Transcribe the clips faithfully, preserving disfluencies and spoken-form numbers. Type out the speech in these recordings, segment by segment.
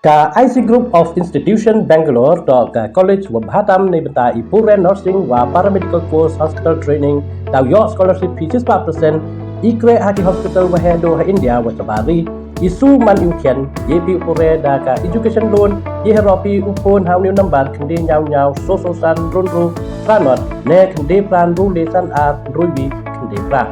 Ka I C Group of Institution Bangalore, to ka college wa bha tam na ka bynta i pule nursing wa paramedical course hospital training, da u ïoh scholarship fee shispah percent, i khreh ha ki hospital wa heh duh ha India wa shabar ri, i shu man i u khian, ïa phi u pule da ka education loan, ïa haroh phi u phone ha u number khyndai hynñiew hynñiew soo soo san hynriew hynriew phra nod, ne khyndai phra hynriew lai san ar hynriew wi khyndai phra.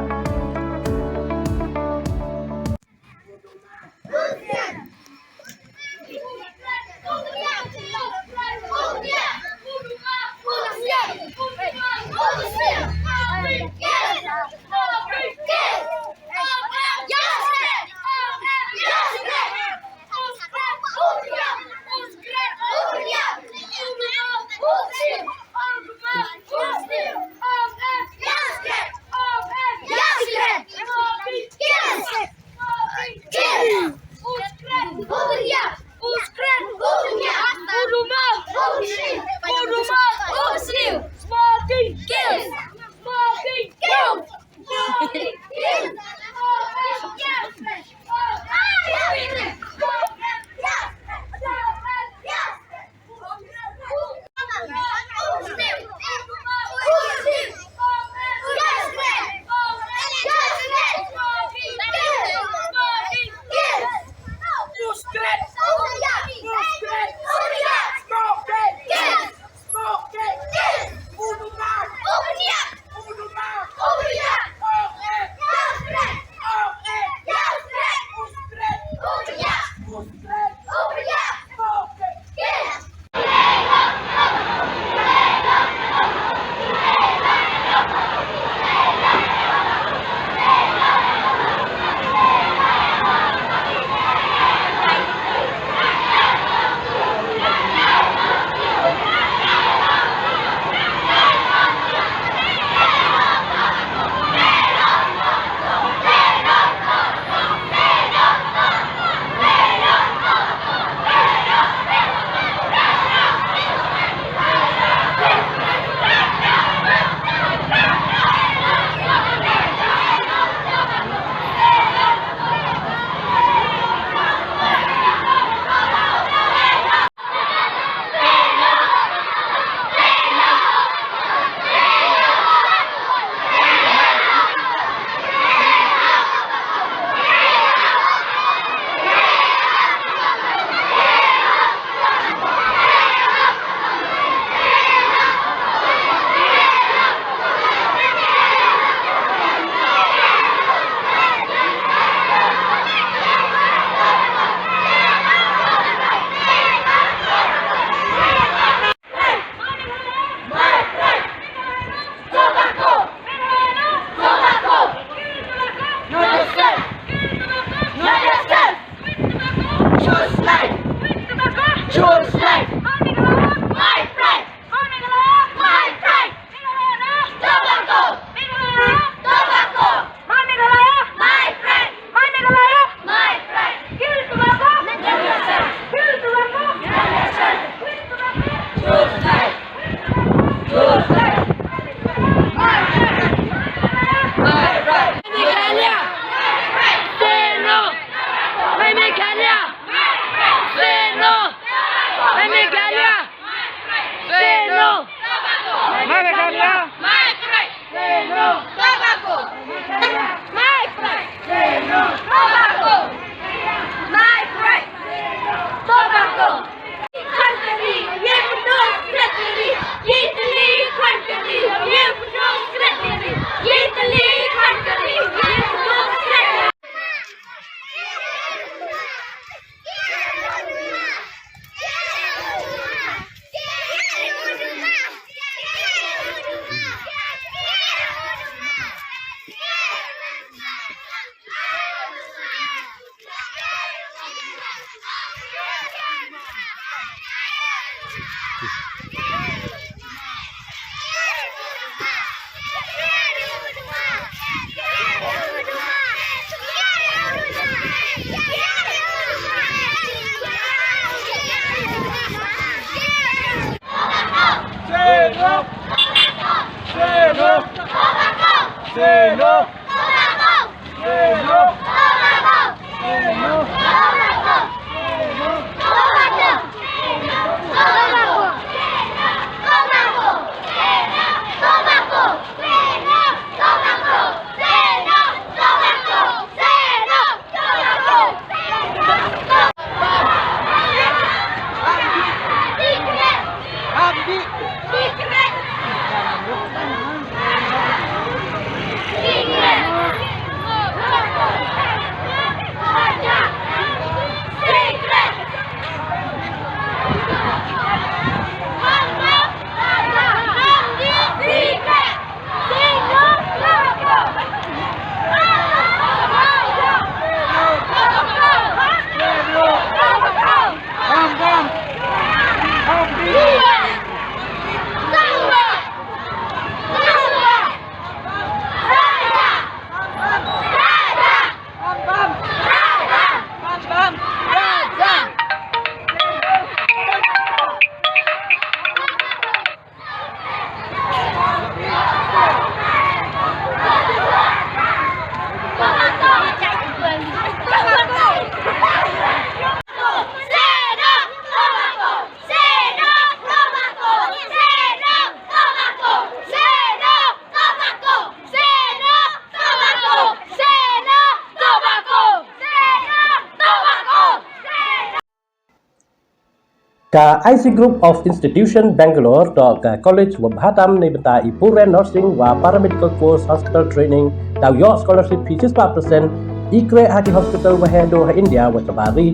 Ka I C Group of Institution Bangalore, toh ka college wa bha tam na ka bynta i pule nursing wa paramedical course hospital training, da u ïoh scholarship fee shispah percent, i khreh ha ki hospital wa heh duh ha India wa shabar ri.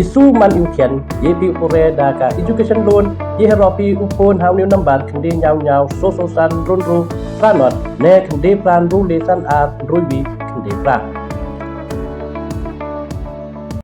I shu man i u khian, ïa phi u pule da ka education loan, ïa haroh phi u phone ha u number khyndai hynñiew hynñiew soo soo san hynriew hynriew phra nod, ne khyndai phra hynriew lai san ar hynriew wi khyndai phra.